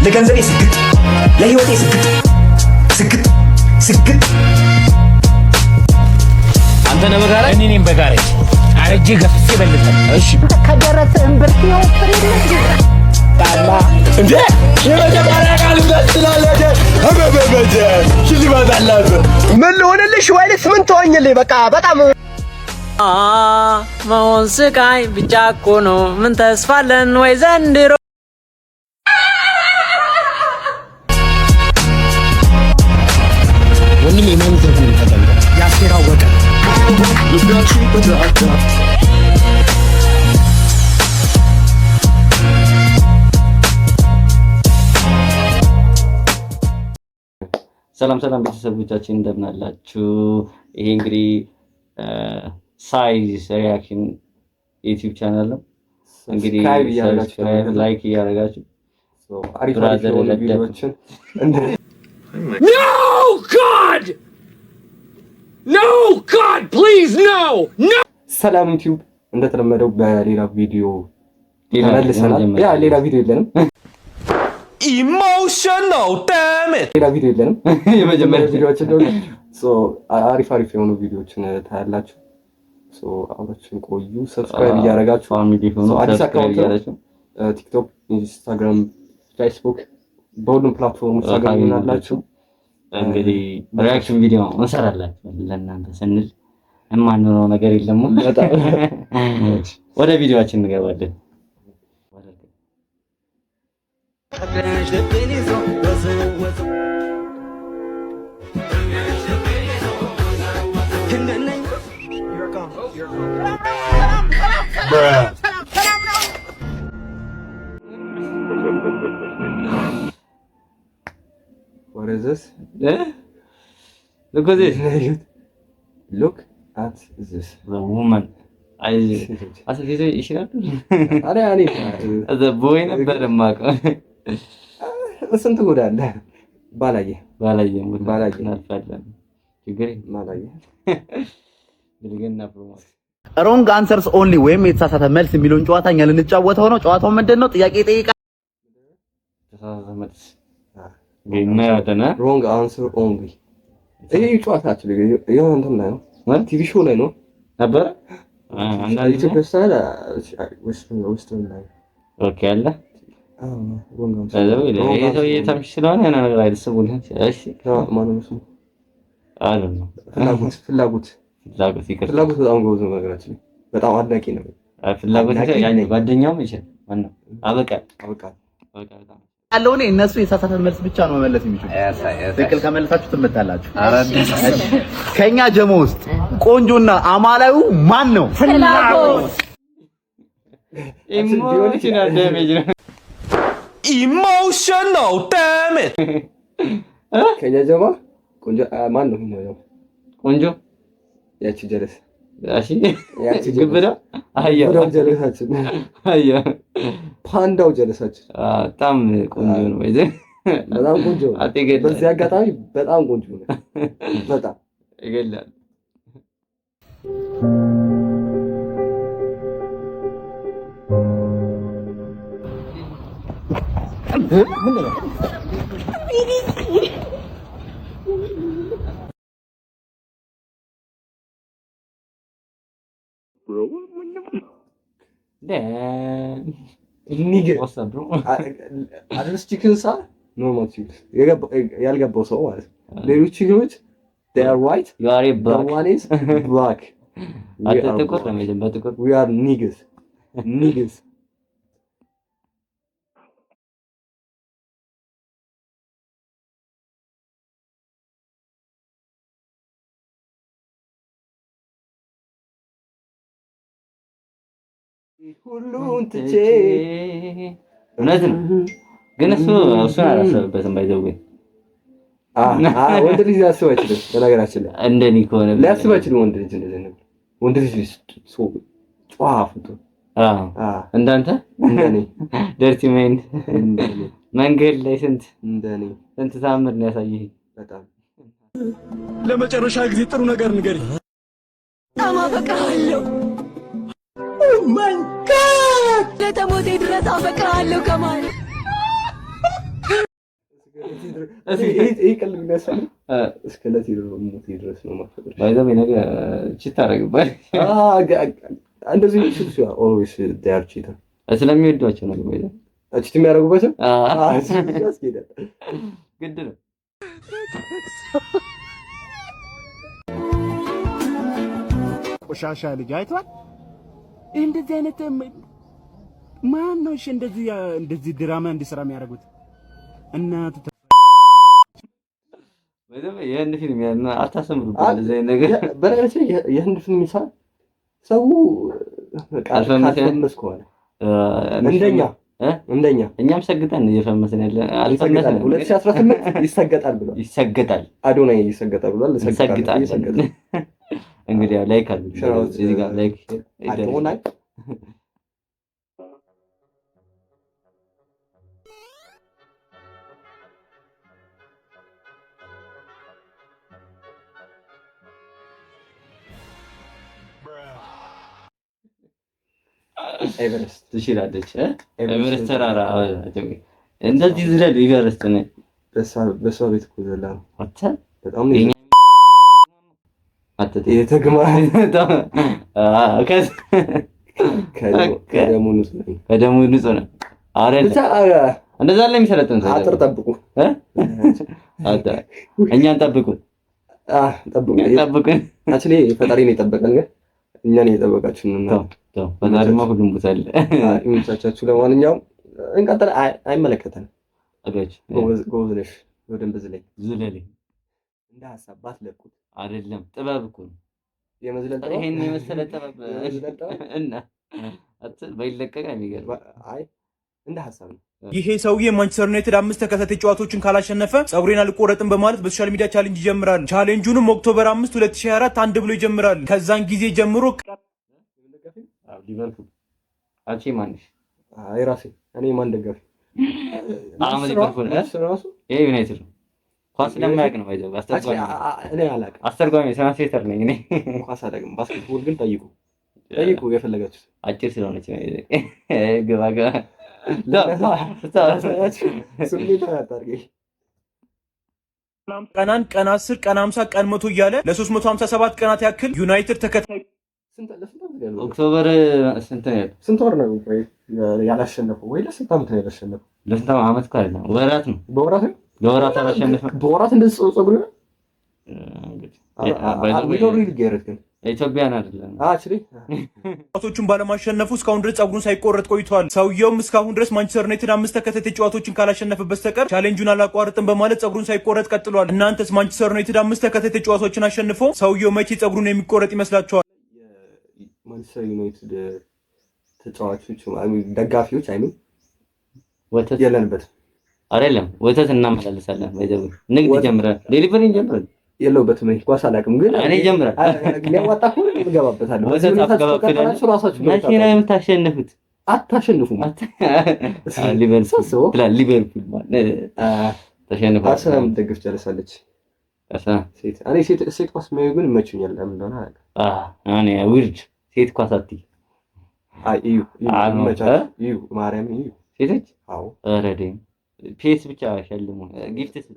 ለገንዘቤ ስግጥ፣ ለህይወቴ ስግጥ፣ ስግጥ፣ ስግጥ። አንተ ነህ በጋራጅ? እኔ ነኝ በጋራጅ። አረጄ ገፍቼ በልታል። እሺ። ከደረት እምብርት ይወፍር የለ። እንዴ፣ የመጀመሪያ ቃል ሽልማት አለብህ። ምን ልሆንልሽ ወይንስ ምን ትሆኝልኝ? በቃ በጣም መሆን ስቃይ ብቻ እኮ ነው። ምን ተስፋለን ወይ ዘንድሮ? ወንድሜ፣ የማን ዘፈን ነው የምታዳምጠው? የአስቴር አወቀ። ሰላም ሰላም ቤተሰቦቻችን፣ እንደምን አላችሁ? ይሄ እንግዲህ ሳይዝ reaction YouTube channel ነው። እንግዲህ subscribe እያደረጋችሁ subscribe፣ like እያደረጋችሁ አሪፍ አሪፍ brother የሆኑ ለደት ቪዲዮዎችን No, God! No, God, please, no! No! ሰላም YouTube፣ እንደተለመደው በሌላ ቪዲዮ ሌላ ተመልሰናል። የመጀመሪያ Yeah፣ ሌላ ቪዲዮ የለንም። Emotional damage. ሌላ ቪዲዮ የለንም። የመጀመሪያ ቪዲዮችን ነው። So አሪፍ አሪፍ የሆኑ ቪዲዮዎችን ታያላችሁ። So አብራችሁን ቆዩ። Subscribe እያደረጋችሁ family ሆኖ So አዲስ subscribe account ነው። እያደረጋችሁ TikTok፣ Instagram፣ Facebook በሁሉም platform ኦች ታገኙናላችሁ። እንግዲህ reaction ቪዲዮ እንሰራላችሁ። ለእናንተ ስንል የማንሆነው ነገር የለም። በጣም። ወደ ቪዲዮአችን እንገባለን። What is this? Look at this. Look at this. The woman. አስ ይችላል። አረ እኔ The boy ነበር የማውቀው። ስንት ጉድ አለ። ባላየ ባላየም ባላየ። እናልፋለን። ችግር የለም። ባላየ። ብልግና promote Wrong answers only ወይም የተሳሳተ መልስ የሚለውን ጨዋታ እኛ ልንጫወተው ነው። ጨዋታው ምንድን ነው? ጥያቄ ይጠይቃል። ተሳሳተ መልስ እናየዋለን። Wrong answer only። ይሄ ጨዋታችን የሆነ እንትን ላይ ነው፣ TV show ላይ ነው። ነበረ አንዳንድ ኢትዮጵያ style western western ላይ። Okay አለ። Wrong answer. ይሄ ሰውዬ ተምች ስለሆነ የሆነ ነገር አይደስቡልህ። እሺ። ማነው ስሙ? አለ ነው። ፍላጎት፣ ፍላጎት። ፍላጎት፣ ይቅርታ። ፍላጎት በጣም ጎበዝ ነው። ነገራችን ላይ በጣም አድናቂ ነው። አይ ፍላጎት አድናቂ ያኛው ነኝ። ጓደኛውም ይችላል። ማነው? አበቃ። አበቃ። አበቃ በጣም። ያለው እኔ እነሱ የተሳሳተ መልስ ብቻ ነው መመለስ የሚችሉ። ትክክል ከመለሳችሁ ትመታላችሁ። እሺ። ከኛ ጀሞ ውስጥ ቆንጆና አማላዩ ማን ነው? ፍላጎት። Emotional damage ነው። Emotional damage. ከኛ ጀማ ቆንጆ ማን ነው? ነው ቆንጆ ያቺ ጀለስ። እሺ። ያቺ ጀለስ። ግብዳ አህያ። ግብዳው ጀለሳችን። አህያ። ፓንዳው ጀለሳችን። በጣም ቆንጆ ነው። ወይ በጣም ቆንጆ ነው። አትገድል። በዚህ አጋጣሚ በጣም ቆንጆ ነው። በጣም። ይገላል። Damn. Nigga. What's up, bro? አድረስ chickens are normal chickens ያልገባው ሰው ማለት ነው። ሌሎች chicken ኦች they are white. You are a the black. One is black. We አንተ are ጥቁር ነው black. መቼም በጥቁር። We are niggas, niggas. ሁሉን ትቼ። እውነት ነው፣ ግን እሱ እሱን አላሰብበትም። By the way ወንድ ልጅ ሊያስብ አይችልም። በነገራችን ላይ እንደኔ ከሆነ ሊያስብ አይችልም። ወንድ ልጅ እንደዚህ ነው። ወንድ ልጅ ጨዋ ፍጡር። እንዳንተ እንደኔ dirty mind እንደኔ መንገድ ላይ ስንት እንደኔ ስንት ታምር ነው ያሳየኸኝ። በጣም። ለመጨረሻ ጊዜ ጥሩ ነገር ንገሪ። በጣም አፈቅርሃለሁ። Oh my God፣ ለተሞቴ ድረስ አፈቅርሃለሁ ከማል። ይሄ ቀልድ የሚያሳይ እስከ ዕለቴ ሞቴ ድረስ ነው የማፈቅርሽ። By the way ነገ cheat ታደርግባለህ። እንደዚህ always they are cheater። ስለሚወዷቸው ነው by the Cheat የሚያደርጉበትም ያስኬዳል። ግድ ነው። ቆሻሻ ልጅ አይቷል። እንደዚህ አይነት ማን ነው? እሺ እንደዚህ ድራማ እንዲሰራ የሚያደርጉት እናቱ። By the way የህንድ ፊልም አታሰምሩበት እንደዚህ አይነት ነገር። በነገራችን ላይ የህንድ ፊልም ይሰራ ሰው በቃ ካልፈመስ ከሆነ እንደኛ እኛም ሰግጠን እየፈመስን ያለ አልፈመስንም። 2018 ይሰገጣል ብሏል። ይሰገጣል። አዶናይ ይሰገጣል ብሏል። እንሰግጣለን። እንግዲህ ያው like አድርጉ። እዚህ ጋር like አዶናይ። ኤቨረስት ትችላለች። ኤቨረስት ተራራ እንደዚህ ዝለል ኤቨረስት ነው። በሷ ቤት እኮ ዘላ ነው። አተ በጣም ነው የተግማ ከደሙ ንጹህ ነው። ከደሙ ንጹህ ነው። አረ እንደዛ አለ የሚሰለጥን ሰው። አጥር ጠብቁ፣ እኛን ጠብቁ፣ ጠብቁ፣ ጠብቁን። Actually ፈጣሪ ነው የጠበቀን፣ ግን እኛን እየጠበቃችሁ ነው። ፈጣሪማ ሁሉም ቦታ አለ። ይመቻቻችሁ። ለማንኛውም እንቀጥል። አይመለከተንም። ጎበዝ ነሽ። በደንብ ዝለይ ዝለይ። እንደ ሀሳብ ባትለቁት አይደለም ጥበብ እኮ ነው የመዝለል ጥበብ። ይሄን የመሰለ ጥበብ እና ባይለቀቅ የሚገርም። አይ እንደ ሀሳብ ነው። ይሄ ሰውዬ ማንቸስተር ዩናይትድ 5 ተከታታይ ጨዋታዎችን ካላሸነፈ ጸጉሬን አልቆረጥም በማለት በ social media challenge ይጀምራል። Challenge ኡንም October 5 2024 አንድ ብሎ ይጀምራል። ከዛን ጊዜ ጀምሮ ሊቨርፑል። አንቺ ማንሽ? አይ ራሴ እኔ ማን ደጋፊ? ሊቨርፑል። ይሄ ዩናይትድ ነው። ኳስ ስለማያውቅ ነው። ባይዘው አስተርጓሚ እኔ አላውቅም። አስተርጓሚ translator ነኝ እኔ። ኳስ አላውቅም። Basketball ግን ጠይቁ ጠይቁ የፈለጋችሁት። አጭር ስለሆነች ነው። ግባ ግባ። ስሜት አታድርገኝ። ቀን 1፣ ቀን 10፣ ቀን 50፣ ቀን 100 እያለ ለ357 ቀናት ያክል ዩናይትድ ተከታይ October ስንት ነው ያለው? ስንት ወር ነው ያላሸነፈው? ወይ ለስንት ዓመት ነው ያላሸነፈው? ለስንት ዓመት እኮ አይደለም፣ ወራት ነው። በወራት ነው። ለወራት አላሸነፈም። በወራት እንደዚህ ፀጉር ይሆናል። ኢትዮጵያን አይደለም። ጨዋታዎችን ባለማሸነፉ እስካሁን ድረስ ጸጉሩን ሳይቆረጥ ቆይቷል። ሰውየውም እስካሁን ድረስ ማንቸስተር ዩናይትድ 5 ተከታታይ ጨዋታዎችን ካላሸነፈ በስተቀር challenge ኡን አላቋርጥም በማለት ጸጉሩን ሳይቆረጥ ቀጥሏል። እናንተስ ማንቸስተር ዩናይትድ 5 ተከታታይ ጨዋታዎችን አሸንፎ ሰውየው መቼ ጸጉሩን የሚቆረጥ ይመስላችኋል? ማንቸስተር ዩናይትድ ተጫዋቾች ደጋፊዎች አይምን ወተት የለንበትም። አይደለም ወተት እናመላልሳለን። ንግድ ጀምረን delivery ጀምረን የለሁበትም። እኔ ኳስ አላውቅም፣ ግን እኔ ጀምራል የሚያዋጣ ከሆነ እገባበታለሁ። ወተት አስገባበታለሁ። መቼ ነው የምታሸንፉት? አታሸንፉም። ሊቨርፑል ተሸንፏል። አርሰናል የምትደግፍ ጨርሳለች። ሴት እኔ ሴት ኳስ የሚያዩ ግን ይመቹኛል። ለምን እንደሆነ አላውቅም። እኔ weird ሴት ኳስ አትይ። አይ እዩ እዩ ማርያም እዩ ሴቶች። አዎ ኧረ ደም ፒኤስ ብቻ ሸልሙ gift ስጡ።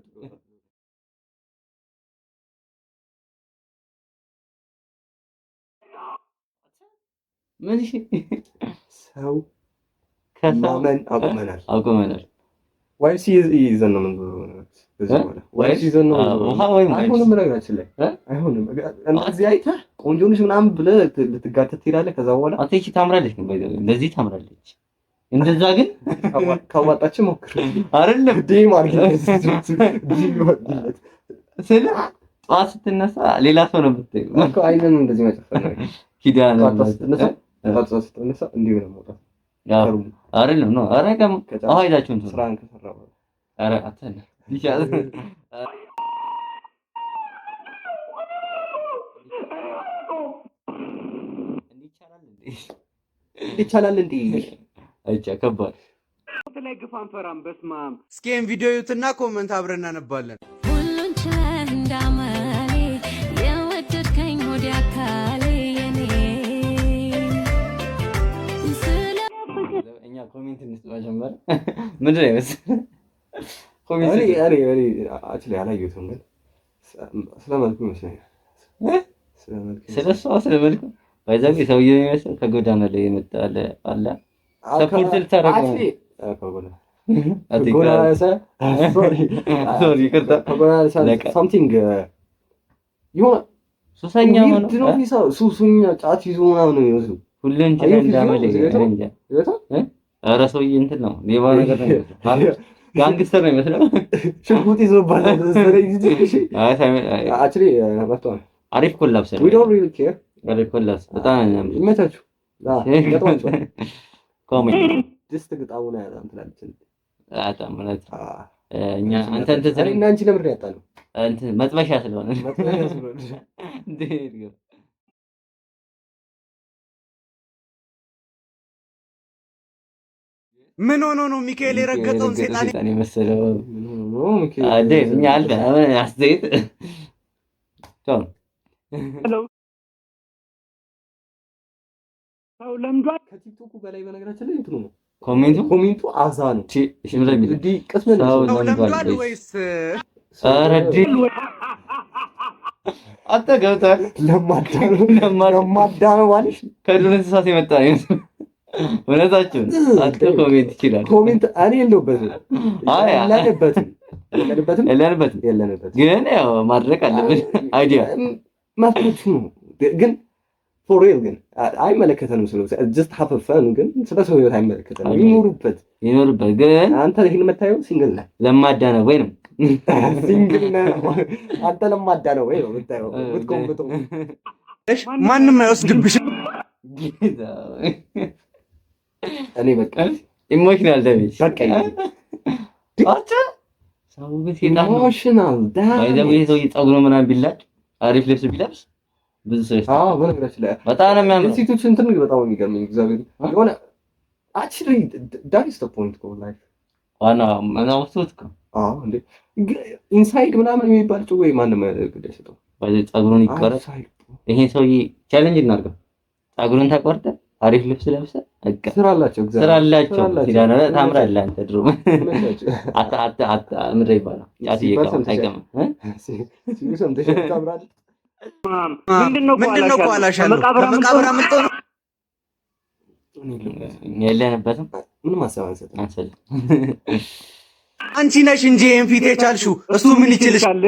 ምን ሰው ማመን አቁመናል አቁመናል። ዋይሲ ይዘን ነው የምንዞረው። ዋይሲ ይዘን ነው አይሆንም። በነገራችን ላይ አይሆንም። እንደዚህ አይተህ ቆንጆ ነሽ ምናምን ብለህ ልትጋተት ትሄዳለህ። ከዛ በኋላ አንተ ይቺ ታምራለች፣ ግን እንደዚህ ታምራለች። እንደዛ ግን ካዋጣች ሞክር። አይደለም DM አድርጊለት ስለ ጠዋት ስትነሳ ሌላ ሰው ነው የምታየው እኮ። አይንን እንደዚህ መጨፈን ነው። ኪዳነ ጠዋት ስትነሳ እንዲሁ ነው መውጣት። አይደለም ነው። ኧረ ውሃ ይዛችሁ እንትን ስራህን ከሰራ በኋላ ኧረ አተን ይቻላል። ይቻላል እንዴ? አይቻ ከባድ እስኪ ይሄን ቪዲዮ እዩትና comment አብረን እናነባለን። ሁሉን ችለህ እንዳመሌ የወደድከኝ ወዲያ አካሌ የኔ ስለ እኛ comment እንስጥ መጀመሪያ። ምንድን ነው የመሰለህ እኔ actually አላየሁትም፣ ግን ስለ መልኩ ይመስለኛል። ስለ እሷ ስለ መልኩ by the way ሰውዬው የሚመስለው ከጎዳና ላይ የመጣ አለ አለ support ልታደርገው ነው። ከጎዳና sorry ይቅርታ፣ something የሆነ ሱሰኛ ሆኖ weird ነው ፊሳ ሱሰኛ ጫት ይዞ ምናምን ነው የሚመስለው። ሁሉን ችለህ እንዳመል እንጃ። ኧረ ሰውዬ እንትን ነው፣ ሌባ ነገር ነው የሚመስለው፣ gangster ነው የሚመስለው። ሽጉጥ ይዞባታል መሰለኝ። አይ ሳይመ- actually መጥቷል። አሪፍ collapse ነው። We don't really care። አሪፍ collapse በጣም ነው የሚያምር። ይመቻችሁ። ገጥሟቸዋል። comment ድስት ግጣሙን አያጣም ትላለች። በጣም እውነት እኛ አንተ እንትን ስለ እኔና አንቺ ለምንድን ነው ያጣነው? እንትን መጥበሻ ስለሆነ መጥበሻ ስለሆነ። እንዴት ነው? ምን ሆኖ ነው ሚካኤል የረገጠውን ሴጣን ሰይጣን የመሰለው አዴ እኛ አልፈ አስተያየት ቻው። ሰው ለምዷል። ከቲክቶኩ በላይ በነገራችን ላይ እንትኑ ነው comment ኡ comment ኡ አዛ ነው። እሺ ምን የሚል እንዲህ ቅስምን ሰው ሰው ለምዷል ለምዷል ወይስ ወይስ ኧረ ዲ አንተ ገብተሃል። ለማዳ ነው ለማዳ ነው ማለት ከዱር እንስሳት የመጣ ነው የሚመስለው። እውነታችሁን አንተ comment ይችላል። comment እኔ የለሁበትም። አይ የለንበትም የለንበትም የለንበትም የለንበትም። ግን ያው ማድረግ አለብን። idea መብታችሁ ነው ግን for real ግን አይመለከተንም። ስለ just have fun ግን ስለ ሰው ህይወት አይመለከተንም። ይኖሩበት ይኖሩበት። ግን አንተ ይሄን የምታየው single ነህ፣ ለማዳ ነው ወይ ነው single ነህ። አንተ ለማዳ ነው ወይ ነው የምታየው የምትኮምብተው። ማንም አይወስድብሽም። እኔ በቃ emotional damage በቃ አንተ ሰው ግን ሴጣን ነው። emotional by the way ሰውዬ ፀጉሩ ምናምን ቢላጭ አሪፍ ልብስ ቢለብስ ብዙ ሰው ይስታል። አዎ በነገራችን ላይ በጣም ነው የሚያምረው። የሴቶች እንትን በጣም ነው የሚገርመኝ። እግዚአብሔር የሆነ actually that is the point of life። ዋና መናውሱት እኮ አዎ እንዴ inside ምናምን የሚባል ጭዌ ማንም ግድ አይሰጠውም። by the way ፀጉሩን ይቆረጥ። ይሄን ሰውዬ challenge እናድርገው። ፀጉሩን ተቆርጠ አሪፍ ልብስ ለብሰ በቃ ስራ አላቸው፣ እግዚአብሔር ስራ አላቸው። ስራ አላቸው። ሲዳና ታምራለህ አንተ ድሮ አታ አታ አታ ምንድን ነው ይባላል? ጫት ሲባል እየቃመ ሰምተሻል? አይቀምም እ? ሲሉ ሰምተሻል? ታምራለህ። ምንድነው ምንድነው ከኋላሽ ያለው? ከመቃብር አምልጦ ነው? የለንበትም። ምንም ሀሳብ አንሰጥም። አንሰጥም። አንቺ ነሽ እንጂ ይሄን ፊት የቻልሽው፣ እሱ ምን ይችልሻል?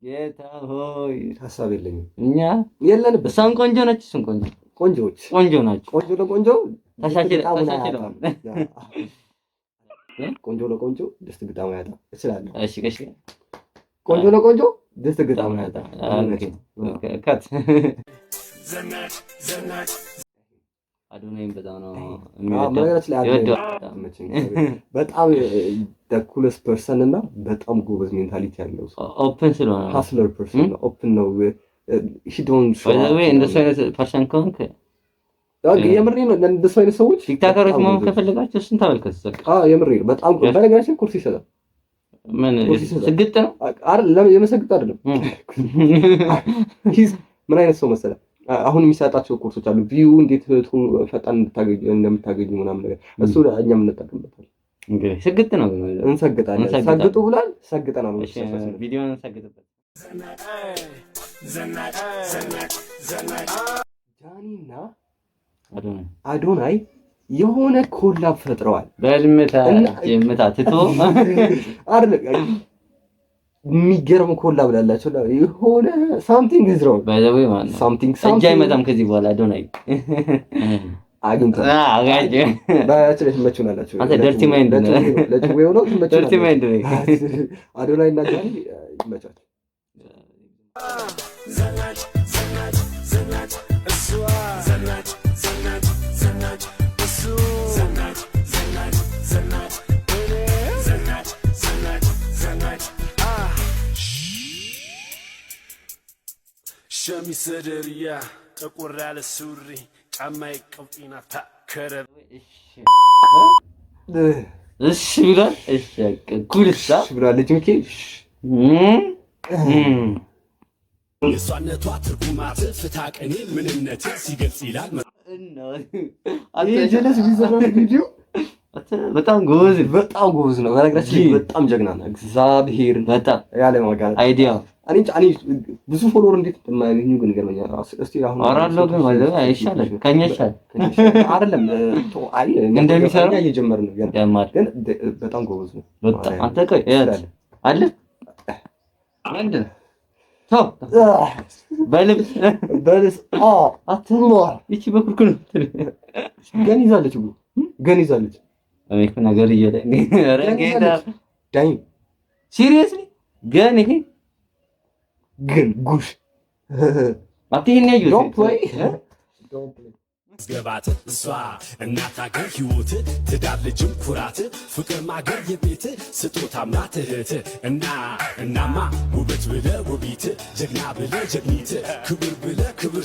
ጌታ ሆይ ሀሳብ የለኝም። እኛ የለንበት። እሷም ቆንጆ ነች፣ እሱም ቆንጆ ቆንጆዎች ቆንጆ ናቸው። ቆንጆ ለቆንጆ ተሻሽለ ግጣሙን ተሻሽለው አያጣም። ቆንጆ ለቆንጆ ድስት ግጣሙን አያጣም። እችላለሁ። እሺ እሺ ቆንጆ ለቆንጆ ድስት ግጣሙን አያጣም። okay cut። አዶናይም በጣም ነው የሚወደው። በነገራችን ላይ ይወደዋል። በጣም coolest person እና በጣም ጎበዝ mentality ያለው ሰው open ስለሆነ ነው። hustler person ነው። open ነው። he don't by the way እንደሱ አይነት person ከሆንክ የምሬ ነው። እንደሱ አይነት ሰዎች TikToker ኦች በጣም መሆን ጎበዝ። ከፈለጋችሁ እሱን ተመልከቱ። በቃ አዎ የምሬ ነው። በጣም በነገራችን ኮርስ ይሰጣል። ምን ኮርስ ይሰጣል። ስግጥ ነው? አይደለም የመሰግጥ አይደለም። he's ምን አይነት ሰው መሰለህ? አሁን የሚሰጣቸው ኮርሶች አሉ። view እንዴት ፈጣን እንደምታገኙ ምናምን ነገር እሱ እኛም እንጠቀምበታለን። እንግዲህ ስግጥ ነው ግን እንሰግጣለን። እንሰግጣለን። ሰግጡ ብሏል። ሰግጠናል። እሺ ቪዲዮን እንሰግጥበት። ጃኒና አዶናይ አዶናይ የሆነ collab ፈጥረዋል። በልምታ ምታ ትቶ አይደለም የሚገርም collab ላላቸው የሆነ something is wrong። by the way ማለት ነው something እጅ አይመጣም ከዚህ በኋላ አዶናይ አግኝቷል። አጋጭ በነገራችን ላይ ትመቹናላችሁ። አንተ dirty mind ነህ። ለጭዌው ነው dirty ትመቹናላችሁ። mind ነህ። አዶናይ እና ጃኒ ይመቻል። ሸሚዝ ሰደርያ ጠቆር ያለ ሱሪ ጫማ ቀውጢ ናታ ከረብ እሺ ብሏል። እሺ በቃ ኩልሳ ብሏል። ልጅ ሚኬ የእሷነቷ ትርጉማት ፍታ ቅኔ ምንነት ሲገልጽ ይላል። ይሄ ጀለስ ቢዘራ ቪዲዮ በጣም ጎበዝ፣ በጣም ጎበዝ ነው። በነገራችን ላይ በጣም ጀግና ነው። እግዚአብሔር በጣም ያለ ማጋነን idea እኔ ብዙ follower እንዴት እንደማያገኙ ግን ይገርመኛል። እስቲ አሁን አወራለሁ ግን ማለት አይሻልም? ከኛ ይሻላል አይደለም? አይ እንደሚሰራው እየጀመርን ነው ገና፣ ግን በጣም ጎበዝ ነው። በጣም አንተ ቆይ አለ ምንድን ተው በልብስ በልብስ ይቺ በኩርኩር ገን ይዛለች እኮ ገን ይዛለች። እኔ ነገር እየለ ኧረ ጌታ ዳይ seriously ገን ይሄ ግን ጉሽ አንተ ይሄን ያዩት don't play don't play ገባት እሷ እናት አገር ህይወት ትዳር ልጅም ኩራት ፍቅር ማገር የቤት ስጦታ ምራት እህት እና እናማ ውበት ብለ ውቢት ጀግና ብለ ጀግኒት ክብር ብለ ክብር።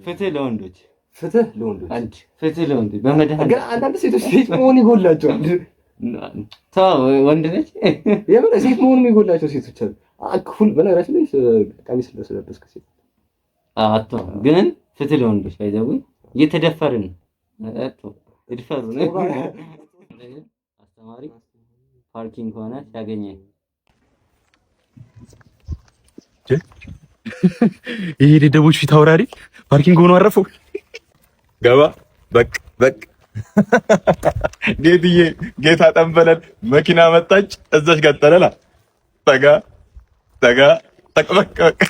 ፍትህ ለወንዶች፣ ፍትህ ለወንዶች፣ አንድ ፍትህ ለወንዶች። በመድኃኒዓለም ግን አንዳንድ ሴቶች ሴት መሆን ይጎላቸዋል። ተው ወንድ ነች የምር ሴት መሆን የሚጎላቸው ሴቶች አሉ። ሁል በነገራችን ላይ ቀሚስ ስለለበስክ ሴት አቶ ግን ፍትህ ለወንዶች ባይዘው እየተደፈርን አቶ ይድፈሩ። አስተማሪ parking ሆነ ሲያገኘኝ ይሄ ደደቦች ፊት አውራሪ parking ሆኖ አረፈው። ገባ በቅ በቅ ጌትዬ ጌታ ጠንበለን መኪና መጣች። እዛች ጋር ጠለላ ጠጋ ጠጋ ጠቅ በቅ በቅ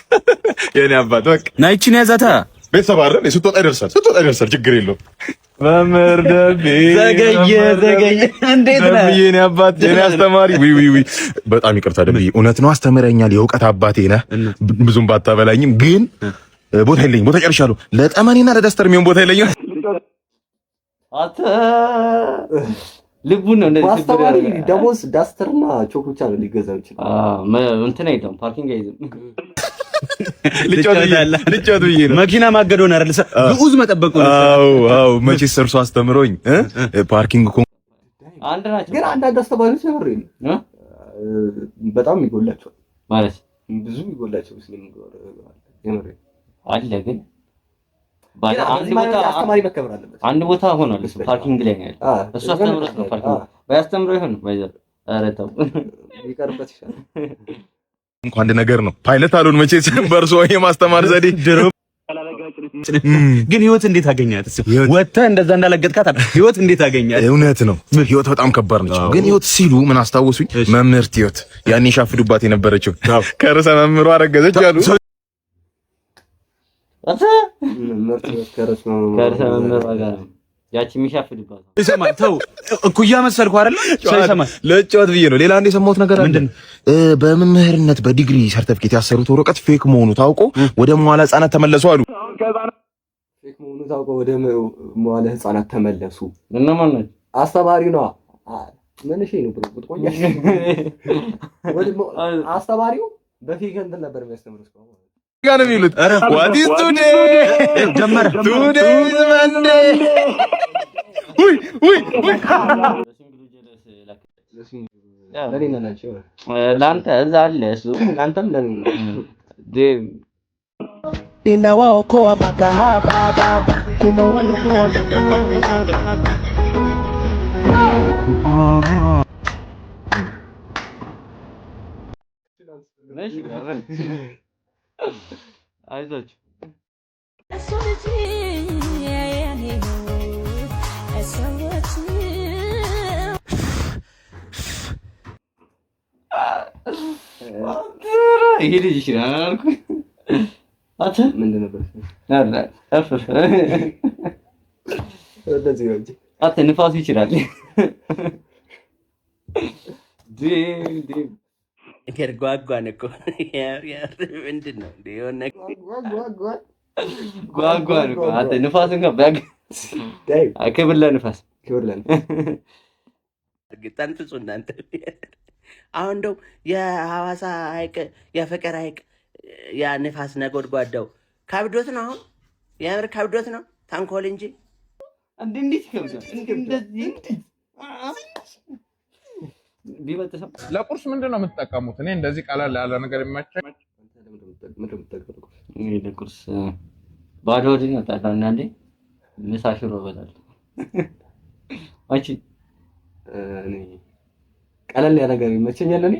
የኔ አባት በቅ ናይቺን ያዛታ ቤተሰብ አይደል? ስትወጣ ይደርሳል፣ ስትወጣ ይደርሳል። ችግር የለውም። መምህር ደቤ ዘገየ ዘገየ። እንዴት ነህ? ደብዬ የኔ አባት የኔ አስተማሪ። ዊ ዊ ዊ በጣም ይቅርታ ደብዬ፣ እውነት ነው አስተምረኛል። የእውቀት አባቴ ነህ። ብዙም ባታበላኝም ግን ቦታ የለኝም። ቦታ ጨርሻለሁ። ለጠመኔና ለደስተር የሚሆን ቦታ የለኝም። አንተ ልቡን ነው እንደዚህ በአስተማሪ ደሞዝ ዳስተርና ቾክ ብቻ ነው ሊገዛ ይችላል። እንትን አይደለም parking አይዝም። ልጫወት ብዬ ነው። መኪና ማገድ ሆነ አይደል? ግዑዝ መጠበቅ ሆነ። አዎ አዎ፣ መቼስ እርሱ አስተምሮኝ parking አንድ ናቸው። ግን አንዳንድ አስተማሪዎች ነበር በጣም ይጎላቸዋል ማለት ብዙ ይጎላቸው የምር አለ ግን አስተማሪ መከበር አለበት። አንድ ቦታ ሆኗል። እሱ parking ላይ ነው ያለው። እሱ አስተምሮት ነው parking ባያስተምረው ይሆን ባይዘር። ኧረ ተው ይቀርበት ይሻላል። እንኳን አንድ ነገር ነው። ፓይለት አልሆን መቼስ በእርሶ የማስተማር ዘዴ ግን ህይወት እንዴት አገኛት? ወጥተህ እንደዛ እንዳለገጥካት ህይወት እንዴት አገኛት? እውነት ነው ህይወት በጣም ከባድ ነች። ግን ህይወት ሲሉ ምን አስታወሱኝ? መምህርት ህይወት ያኔ ሻፍዱባት የነበረችው ከርዕሰ መምህሩ አረገዘች አሉ። ከርዕሰ መምህሯ ጋር ነው ያቺ የሚሻፍድባት። ይሰማል። ተው እኩያ መሰልኩ አይደለ? ሰው ይሰማል። ለጨዋት ብዬ ነው። ሌላ አንድ የሰማሁት ነገር አለ። በመምህርነት በዲግሪ ሰርተፍኬት ያሰሩት ወረቀት fake መሆኑ ታውቆ ወደ መዋለ ህጻናት ተመለሱ አሉ። fake መሆኑ ታውቆ ወደ መዋለ ህጻናት ተመለሱ። እነማን ናቸው? አስተማሪው ነዋ። ምን እሺ ነው ብሎ ቆያሽ። አስተማሪው በ fake እንትን ነበር የሚያስተምሩት ጋር ነው የሚሉት። What is today? ጀመረ። Today is Monday። ውይ ውይ ውይ ለአንተ እዛ አለ እሱ ለአንተም ለኔ Ninawaokoa makahaba kuna wale አይዟችሁ እሱ ልጅ የኔ ነው ሰዎች ይሄ ልጅ ይችላል አልኩህ። አንተ ምንድን ነበር? አንተ ንፋሱ ይችላል። ነገር ጓጓን እኮ ምንድን ነው የሆነ ጓጓን እኮ አንተ ንፋስ እንኳን ክብር ለንፋስ፣ ክብር ለንፋስ። ተንፍሱ እናንተ። አሁን እንደው የሐዋሳ ሐይቅ የፍቅር ሐይቅ ያ ንፋስ ነጎድጓዳው ከብዶት ነው። አሁን የምር ከብዶት ነው፣ ተንኮል እንጂ እንዴት ይከብዳል። እንደዚህ ቢበጥሰው ለቁርስ ምንድን ነው የምትጠቀሙት? እኔ እንደዚህ ቀለል ያለ ነገር የሚመቸኝ ለቁርስ ባዶ ሆዴን እወጣለሁ። አንዳንዴ ምሳ ሽሮ እበላለሁ። አንቺ እኔ ቀለል ያለ ነገር ይመቸኛል። እኔ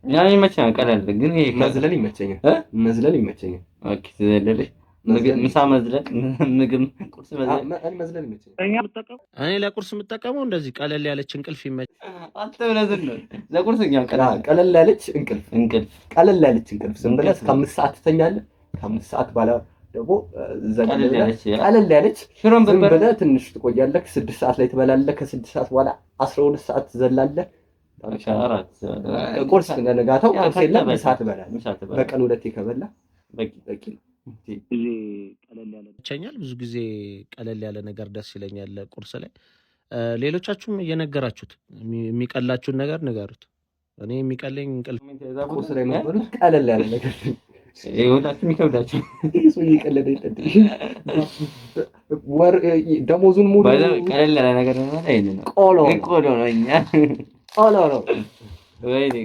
ያ ይመቸኛል። ቀለል ግን ይሄ መዝለል ይመቸኛል። መዝለል ይመቸኛል። Okay፣ ትዘለለሽ ምግብ ምሳ መዝለል፣ ምግብ ቁርስ መዝለል። መዝለል ይመቸኛል። እኔ ለቁርስ የምጠቀመው እንደዚህ ቀለል ያለች እንቅልፍ ይመቸኛል። አንተ ብለህ ነው ለቁርስ እኛ ቀለል ቀለል ያለች እንቅልፍ እንቅልፍ ቀለል ያለች እንቅልፍ ዝም ብለህ እስከ 5 ሰዓት ትተኛለህ። ከ5 ሰዓት በኋላ ደግሞ ዘና ቀለል ብለህ ያለች ያ። ቀለል ያለች ሽሮን ዝም በርበሬ ብለህ ትንሽ ትቆያለህ። 6 ሰዓት ላይ ትበላለህ። ከ6 ሰዓት በኋላ 12 ሰዓት ትዘላለህ። አራት ቁርስ ለነጋታው ያ ቁርስ የለም፣ ከተበላ ምሳ ትበላለህ። ምሳ ትበላለህ። በቀን ሁለቴ ከበላ በቂ በቂ ነው። ጊዜ ቀለል ያለ ይመቸኛል። ብዙ ጊዜ ቀለል ያለ ነገር ደስ ይለኛል ቁርስ ላይ። ሌሎቻችሁም እየነገራችሁት የሚቀላችሁን ነገር ንገሩት። እኔ የሚቀለኝ እንቅልፍ ቁርስ ላይ የምትበሉት ቀለል ያለ ነገር ሁላችሁም ይከብዳችሁ። ይህ ሰውዬ ቀለደ የለ ወር ደሞዙን ሙሉ by the way ቀለል ያለ ነገር ማለት ይሄን ነው። ቆሎ ነው። ቆሎ ነው። እኛ ቆሎ ነው። ወይኔ።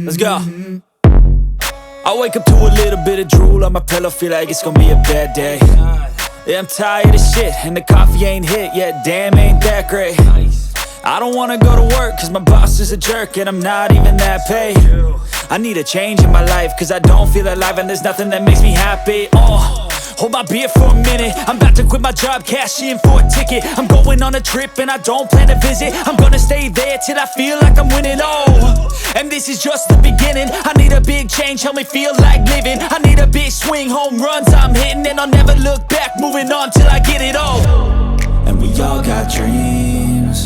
Let's go. I wake up to a little bit of drool on my pillow, feel like it's gonna be a bad day. Yeah, I'm tired of shit, and the coffee ain't hit yet. Damn, ain't that great. I don't wanna go to work, 'cause my boss is a jerk, and I'm not even that paid. I need a change in my life, 'cause I don't feel alive, and there's nothing that makes me happy. Oh. Hold my beer for a minute. I'm about to quit my job, cash in for a ticket. I'm going on a trip and I don't plan to visit. I'm gonna stay there till I feel like I'm winning. Oh, and this is just the beginning. I need a big change, help me feel like living. I need a big swing, home runs I'm hitting, and I'll never look back, moving on till I get it all. And we all got dreams,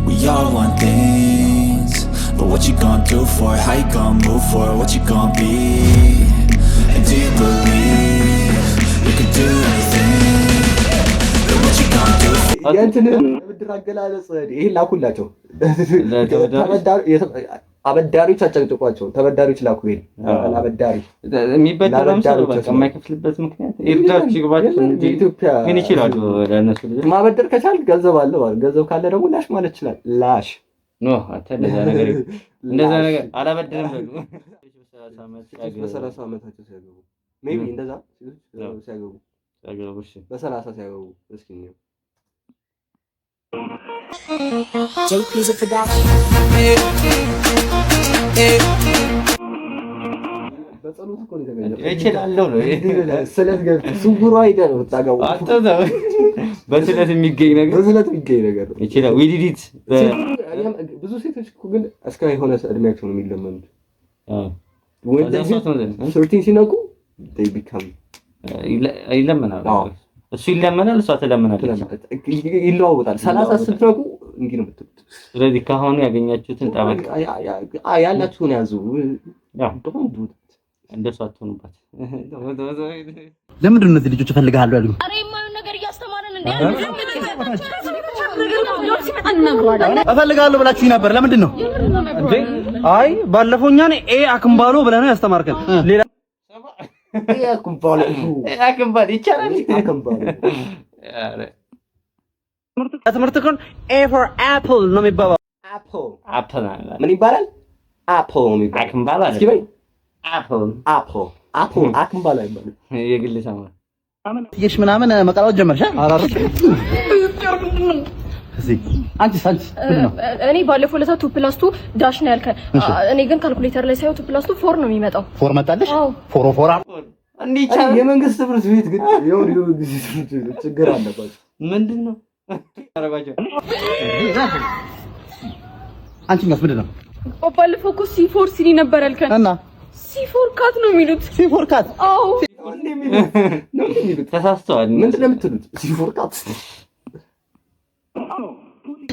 we all want things. But what you gonna do for it? How you gonna move for it? What you gonna be? And do you believe you can do anything? But what you gonna do for የእንትን የብድር አገላለጽ ይሄን ላኩላቸው። አበዳሪዎች አጨቅጭቋቸው፣ ተበዳሪዎች ላኩ። ይሄን አበዳሪ የሚበደረውም ሰው ለአበዳሪዎች በቃ የማይከፍልበት ምክንያት ይርዳችሁ ይግባችሁ እንጂ የኢትዮጵያ ግን ይችላሉ ለእነሱ ልጆች ማበደር ከቻል ገንዘብ አለ ማለት ገንዘብ ካለ ደግሞ ላሽ ማለት ይችላል። ላሽ No፣ አንተ እንደዛ ነገር አላበድርም በሉ። ሴቶች በ30 ዓመታቸው ሲያገቡ maybe እንደዛ ሴቶች ሲያገቡ ሲያገቡ እሺ በ30 ሲያገቡ እስኪ እንየው። JP's a production. በጸሎት እኮ ነው የተገኘው። እችላለሁ ነው። ስለት ገብተህ ስውሯ ሄደህ ነው የምታገባው። አንተ ተው። በስለት የሚገኝ ነገር በስለት የሚገኝ ነገር ነው። ይችላል። We did it. ብዙ ሴቶች እኮ ግን እስከ የሆነ እድሜያቸው ነው የሚለመኑት። ከዛ 3 ነው 13 ሲነኩ they become ይለመናል። እሱ ይለመናል፣ እሷ ትለምናለች። ይለዋወጣል። 30 ስትነኩ እንዲህ ነው የምትሉት። ስለዚህ ከአሁኑ ያገኛችሁትን ጠበቅ ያላችሁን ያዙ። እንደሱ አትሆኑባት። ለምንድን ነው እነዚህ ልጆች እፈልግሃለሁ ያሉኝ? ኧረ የማይሆን ነገር እያስተማረን እንዴ! እፈልግሃለሁ ብላችሁኝ ነበር። ለምንድን ነው እንዴ? አይ ባለፈው እኛን ኤ አክምባሎ ብለህ ነው ያስተማርከን። ሌላ ኤ አክምባሎ አክምባሎ ይቻላል። አክምባሎ ትምህርት ከሆነ A for apple ነው የሚባለው። Apple Apple ምን ይባላል? Apple ነው የሚባለው። አክምባሎ እስኪ በይ። Apple Apple apple አክምባሎ አይባልም። የግል ሰማ ይሽ ምናምን መቀላወጥ ጀመርሽ? እዚህ አንቺስ አንቺስ ምንድን ነው? እኔ ባለፈው ለታ 2 plus 2 dash ነው ያልከን። እኔ ግን ካልኩሌተር ላይ ሳየው 2 plus 2 4 ነው የሚመጣው። 4 መጣልሽ? አዎ። Four four የመንግስት ትምህርት ቤት ግን የሆኑ የመንግስት ትምህርት ቤቶች ችግር አለባቸው። ምንድን ነው ያደረጓቸው? አንቺኛውስ ምንድን ነው? ባለፈው እኮ C for ሲኒ ነበር ያልከን እና C for cat ነው የሚሉት። C for cat? አዎ። ተሳስተዋል። ምንድን ነው የምትሉት? C for cat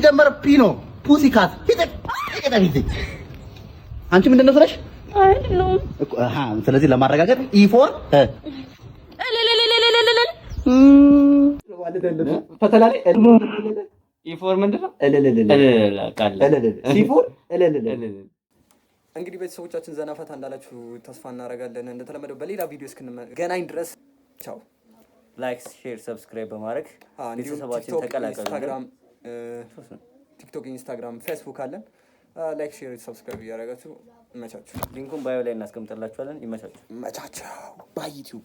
ጀመር P ነው pussy cat ፊት ፊት አንቺ ምንድን ነው ስለሽ? አይደለም። እኮ አሃ፣ ስለዚህ ለማረጋገጥ E for እልልልልልልልል ፈተና ላይ E for ምንድን ነው? እልልልል እልልል ቃል እልልል C for እልልል። እንግዲህ ቤተሰቦቻችን ዘና ፈታ እንዳላችሁ ተስፋ እናደርጋለን። እንደተለመደው በሌላ ቪዲዮ እስክንገናኝ ድረስ ቻው። Like፣ share፣ subscribe በማድረግ እንዲሁም ቤተሰባችን ቲክቶክ፣ ተቀላቀሉ። ኢንስታግራም፣ ቲክቶክ፣ ኢንስታግራም፣ ፌስቡክ አለን። Like፣ share፣ subscribe እያደረጋችሁ ይመቻችሁ። Link ኡን bio ላይ እናስቀምጥላችኋለን። ይመቻችሁ። ይመቻችሁ። Bye YouTube።